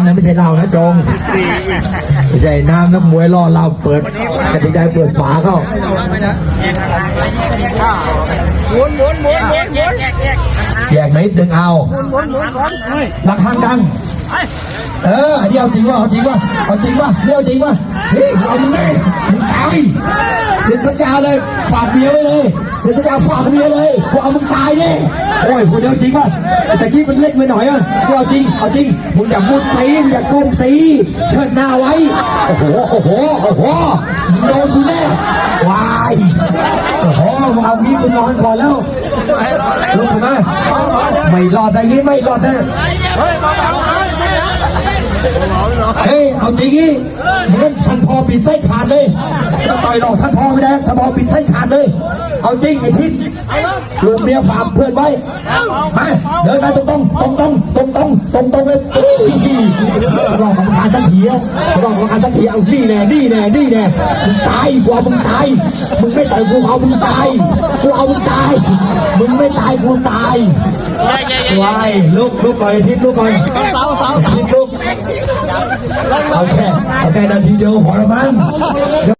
ນັ້ນບໍ່ໃຊ່ເຫຼົ້ານະ ຈອງ. ບໍ່ໃຊ່ນ້ຳນະ ມວຍຫຼໍ່ເຫຼົ້າ. ເປີດກະຕິກາ ເປີດຝາເຂົ້າ. ແຍກໜ້ອຍໜຶ່ງເອົາ. ຫຼັກຫາງດັງ. ເອີ ອັນນີ້ເອົາຈິງວ່າ ເອົາຈິງວ່າ ເອົາຈິງວ່າ ເອົາຈິງວ່າ. ເຮີ້ຍ ເອົາມຶງແນ່ ມຶງຕາຍ. ເຊັນສັນຍາເລີຍ ຝາກເມຍໄວ້ເລີຍ. ເຊັນສັນຍາ ຝາກເມຍເລີຍ ກູເອົາມຶງຕາຍແນ່. ໂອ້ຍ ຜູ້ດຽວຈິງວ່າ ຕະກີ້ມັນເລັກໄປໜ້ອຍອະ. ເອົາຈິງ ເອົາຈິງ. ມຶງຢ່າມຸດສີ ມຶງຢ່າກົ້ມສີ ເຊີດໜ້າໄວ້. ໂອ້ໂຫ ໂອ້ໂຫ ໂອ້ໂຫ ມຶງໂດນກູແນ່. ວາຍ ໂອ້ໂຫ ມຶງເອົາມີດກູນອນກ່ອນແລ້ວ. ລຸກຂຶ້ນມາ. ໄມ່ລອດໄດ້ນີ້ ໄມ່ລອດໄດ້. ເຮີ້ຍ ເອົາຈິງອີກ. ມື້ນັ້ນທ່ານພໍ່ປິ່ນໄສ້ຂາດເລີຍ. ຈະຕ່ອຍຫຼອກທ່ານພໍ່ໄປແລ້ວ ທ່ານພໍ່ປິ່ນໄສ້ຂາດເລີຍ. ເອົາຈິງ ໄອ້ທິດ. ລູກເມຍຝາກເພື່ອນໄວ້. ມາ ເດີນມາຕົງໆ ຕົງໆ ຕົງໆ ຕົງໆ ເລີຍ. ຫຼອກກຳມະການສັກທີ ຫຼອກກຳມະການສັກທີ. ເອົາ ນີ້ແນ່ ນີ້ແນ່ ນີ້ແນ່. ມຶງຕາຍ ກູເອົາມຶງຕາຍ. ມຶງໄມ່ຕາຍ ກູເອົາມຶງຕາຍ. ກູເອົາມຶງຕາຍ. ມຶງໄມ່ຕາຍ ກູຕາຍ. ວາຍ ລຸກ ລຸກກ່ອນ ໄອ້ທິດ ລຸກກ່ອນ. ໄອ້ທິດ ລຸກ. ເອົາແຄ່ ເອົາແຄ່ນາທີດຽວພໍລະມັ້ງ.